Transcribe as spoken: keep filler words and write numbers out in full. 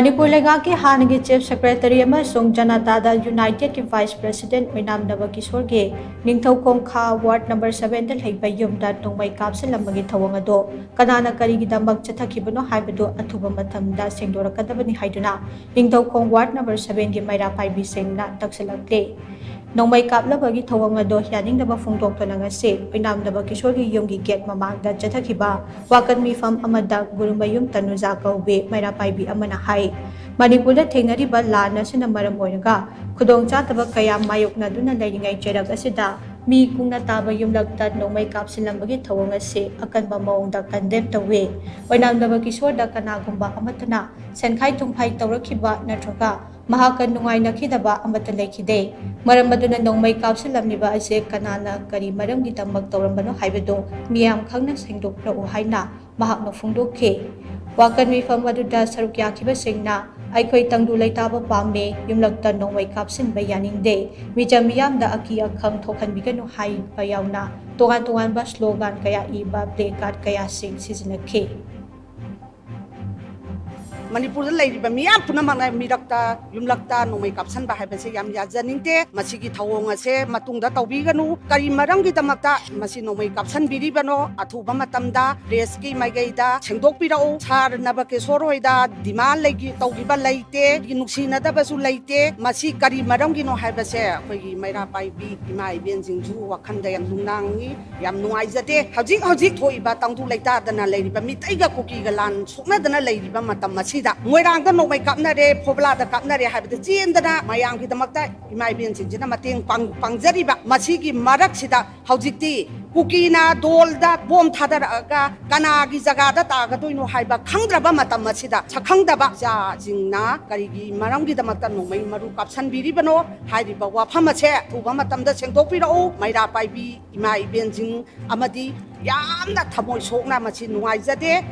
ꯃꯅꯤꯄꯨꯔ ꯂꯩꯉꯥꯛꯀꯤ ꯍꯥꯟꯅꯒꯤ Chief Secretary ꯑꯃꯁꯨꯡ ꯖꯅꯇꯥ ꯗꯜ United ꯀꯤ Vice President ꯑꯣꯏꯅꯥꯝ ꯅꯕꯀꯤꯁꯣꯔꯒꯤ ꯅꯤꯡꯊꯧꯈꯣꯡ ꯈꯥ Ward number seven ꯗ ꯂꯩꯕ ꯌꯨꯝꯗ ꯅꯣꯡꯃꯩ ꯀꯥꯞꯁꯤꯜꯂꯝꯕꯒꯤ ꯊꯧꯑꯣꯡ ꯑꯗꯨ ꯀꯅꯥꯅ ꯀꯔꯤꯒꯤꯗꯃꯛ ꯆꯠꯊꯈꯤꯕꯅꯣ ꯍꯥꯏꯕꯗꯨ ꯑꯊꯨꯕ ꯃꯇꯝꯗ ꯁꯦꯡꯗꯣꯔꯛꯀꯗꯕꯅꯤ ꯍꯥꯏꯗꯨꯅ ꯅꯤꯡꯊꯧꯈꯣꯡ Ward number seven ꯒꯤ ꯃꯩꯔꯥ ꯄꯥꯏꯕꯤꯁꯤꯡꯅ ꯇꯛꯁꯤꯜꯂꯛꯂꯤ꯫ ꯅꯣꯡꯃꯩ ꯀꯥꯞꯂꯕꯒꯤ ꯊꯧꯑꯣꯡ ꯑꯗꯨ ꯌꯥꯅꯤꯡꯗꯕ ꯐꯣꯡꯗꯣꯛꯇꯨꯅ ꯉꯁꯤ ꯑꯣꯏꯅꯥꯝ ꯅꯕꯀꯤꯁꯣꯔꯒꯤ ꯌꯨꯝꯒꯤ gate ꯃꯃꯥꯡꯗ ꯆꯠꯊꯈꯤꯕ ꯋꯥꯀꯠ ꯃꯤꯐꯝ ꯑꯃꯗ ꯒꯨꯔꯨꯃꯌꯨꯝ ꯇꯅꯨꯖꯥ ꯀꯧꯕꯤ ꯃꯩꯔꯥ ꯄꯥꯏꯕꯤ ꯑꯃꯅ ꯍꯥꯏ, ꯃꯅꯤꯄꯨꯔꯗ ꯊꯦꯡꯅꯔꯤꯕ ꯂꯥꯟ ꯑꯁꯤꯅ ꯃꯔꯝ ꯑꯣꯏꯔꯒ ꯈꯨꯗꯣꯡꯆꯥꯗꯕ ꯀꯌꯥ ꯃꯥꯌꯣꯛꯅꯗꯨꯅ ꯂꯩꯔꯤꯉꯩ ꯆꯩꯔꯛ ꯑꯁꯤꯗ ꯃꯤ ꯀꯨꯡꯅ ꯇꯥꯕ ꯌꯨꯝꯂꯛꯇ ꯅꯣꯡꯃꯩ ꯀꯥꯞꯁꯤꯜꯂꯝꯕꯒꯤ ꯊꯧꯑꯣꯡ ꯑꯁꯤ ꯑꯀꯟꯕ ꯃꯑꯣꯡꯗ condemn ꯇꯧꯏ꯫ ꯑꯣꯏꯅꯥꯝ ꯅꯕꯀꯤꯁꯣꯔꯗ ꯀꯅꯥꯒꯨꯝꯕ ꯑꯃꯠꯇꯅ ꯁꯦꯟꯈꯥꯏ ꯊꯨꯝꯈꯥꯏ ꯇꯧꯔꯛꯈꯤꯕ ꯅꯠꯇ꯭ꯔꯒ ꯃꯍꯥꯛꯀ ꯅꯨꯡꯉꯥꯏꯅꯈꯤꯗꯕ ꯑꯃꯠꯇ ꯂꯩꯈꯤꯗꯦ꯫ ꯃꯔꯝ ꯑꯗꯨꯅ ꯅꯣꯡꯃꯩ ꯀꯥꯞꯁꯤꯜꯂꯝꯂꯤꯕ ꯑꯁꯤ ꯀꯅꯥꯅ ꯀꯔꯤ ꯃꯔꯝꯒꯤꯗꯃꯛ ꯇꯧꯔꯝꯕꯅꯣ ꯍꯥꯏꯕꯗꯨ ꯃꯤꯌꯥꯝ ꯈꯪꯅ ꯁꯦꯡꯗꯣꯛꯂꯛꯎ ꯍꯥꯏꯅ ꯃꯍꯥꯛꯅ ꯐꯣꯡꯗꯣꯛꯈꯤ꯫ ꯋꯥꯀꯠ ꯃꯤꯐꯝ ꯑꯗꯨꯗ ꯁꯔꯨꯛ ꯌꯥꯈꯤꯕꯁꯤꯡꯅ "ꯑꯩꯈꯣꯏ ꯇꯪꯗꯨ ꯂꯩꯇꯥꯕ ꯄꯥꯝꯃꯦ, ꯌꯨꯝꯂꯛꯇ ꯅꯣꯡꯃꯩ ꯀꯥꯞꯁꯤꯟꯕ ꯌꯥꯅꯤꯡꯗꯦ, ꯃꯤꯆꯝ ꯃꯤꯌꯥꯝꯗ ꯑꯀꯤ ꯑꯈꯪ ꯊꯣꯛꯍꯟꯕꯤꯒꯅꯨ" ꯍꯥꯏꯕ ꯌꯥꯎꯅ ꯇꯣꯉꯥꯟ ꯇꯣꯉꯥꯟꯕ slogan ꯀꯌꯥ ꯏꯕ placard ꯀꯌꯥꯁꯤꯡ ꯁꯤꯖꯤꯟꯅꯈꯤ꯫ ꯃꯅꯤꯄꯨꯔꯗ ꯂꯩꯔꯤꯕ ꯃꯤꯌꯥꯝ ꯄꯨꯝꯅꯃꯛꯅ ꯃꯤꯔꯛꯇ, ꯌꯨꯝꯂꯛꯇ ꯅꯣꯡꯃꯩ ꯀꯥꯞꯁꯟꯕ ꯍꯥꯏꯕꯁꯦ ꯌꯥꯝ ꯌꯥꯖꯅꯤꯡꯗꯦ꯫ ꯃꯁꯤꯒꯤ ꯊꯧꯑꯣꯡ ꯑꯁꯦ ꯃꯇꯨꯡꯗ ꯇꯧꯕꯤꯒꯅꯨ꯫ ꯀꯔꯤ ꯃꯔꯝꯒꯤꯗꯃꯛꯇ ꯃꯁꯤ ꯅꯣꯡꯃꯩ ꯀꯥꯞꯁꯟꯕꯤꯔꯤꯕꯅꯣ? ꯑꯊꯨꯕ ꯃꯇꯝꯗ press ꯀꯤ ꯃꯥꯏꯀꯩꯗ ꯁꯦꯡꯗꯣꯛꯄꯤꯔꯛꯎ꯫ Sir ꯅꯕꯀꯤꯁꯣꯔ ꯍꯣꯏꯗ demand ꯂꯩꯒꯤ-, ꯇꯧꯈꯤꯕ ꯂꯩꯇꯦ, ꯅꯨꯡꯁꯤꯅꯗꯕꯁꯨ ꯂꯩꯇꯦ꯫ ꯃꯁꯤ ꯀꯔꯤ ꯃꯔꯝꯒꯤꯅꯣ ꯍꯥꯏꯕꯁꯦ ꯑꯩꯈꯣꯏꯒꯤ ꯃꯩꯔꯥ ꯄꯥꯏꯕꯤ ꯏꯃꯥ ꯏꯕꯦꯟꯁꯤꯡꯁꯨ ꯋꯥꯈꯜꯗ ꯌꯥꯝ ꯅꯨꯡꯅꯥꯡꯉꯤ꯫ ꯌꯥꯝ ꯅꯨꯡꯉꯥꯏꯖꯗꯦ꯫ ꯍꯧꯖꯤꯛ ꯍꯧꯖꯤꯛ ꯊꯣꯛꯏꯕ ꯇꯪꯗꯨ ꯂꯩꯇꯥꯗꯅ ꯂꯩꯔꯤꯕ ꯃꯤꯇꯩꯒ ꯀꯨꯀꯤꯒ ꯂꯥꯟ ꯁꯣꯛꯅꯗꯅ ꯂꯩꯔꯤꯕ ꯃꯇꯝ ꯑꯁꯤꯗ ꯃꯣꯏꯔꯥꯡꯗ ꯅꯣꯡꯃꯩ ꯀꯥꯞꯅꯔꯦ, ꯐꯣꯕꯂꯥꯗ ꯀꯥꯞꯅꯔꯦ ꯍꯥꯏꯕꯗ ꯆꯦꯟꯗꯅ ꯃꯌꯥꯝꯒꯤꯗꯃꯛꯇ ꯏꯃꯥ ꯏꯕꯦꯟꯁꯤꯡꯁꯤꯅ ꯃꯇꯦꯡ ꯄꯥꯡ-, ꯄꯥꯡꯖꯔꯤꯕ ꯃꯁꯤꯒꯤ ꯃꯔꯛꯁꯤꯗ ꯍꯧꯖꯤꯛꯇꯤ ꯀꯨꯀꯤꯅ ꯗꯣꯜꯗ ꯕꯣꯝ ꯊꯥꯗꯔꯛꯑꯒ ꯀꯅꯥꯒꯤ ꯖꯒꯥꯗ ꯇꯥꯒꯗꯣꯏꯅꯣ ꯍꯥꯏꯕ ꯈꯪꯗ꯭ꯔꯕ ꯃꯇꯝ ꯑꯁꯤꯗ ꯁꯛꯈꯪꯗꯕ ꯏꯆꯥꯁꯤꯡꯅ ꯀꯔꯤꯒꯤ ꯃꯔꯝꯒꯤꯗꯃꯛꯇ ꯅꯣꯡꯃꯩ ꯃꯔꯨ ꯀꯥꯞꯁꯟꯕꯤꯔꯤꯕꯅꯣ ꯍꯥꯏꯔꯤꯕ ꯋꯥꯐꯝ ꯑꯁꯦ ꯑꯊꯨꯕ ꯃꯇꯝꯗ ꯁꯦꯡꯗꯣꯛꯄꯤꯔꯛꯎ꯫ ꯃꯩꯔꯥ ꯄꯥꯏꯕꯤ ꯏꯃꯥ ꯏꯕꯦꯟꯁꯤꯡ ꯑꯃꯗꯤ ꯌꯥꯝꯅ ꯊꯃꯣꯏ ꯁꯣꯛꯅ ꯃꯁꯤ ꯅꯨꯡꯉꯥꯏꯖꯗꯦ꯫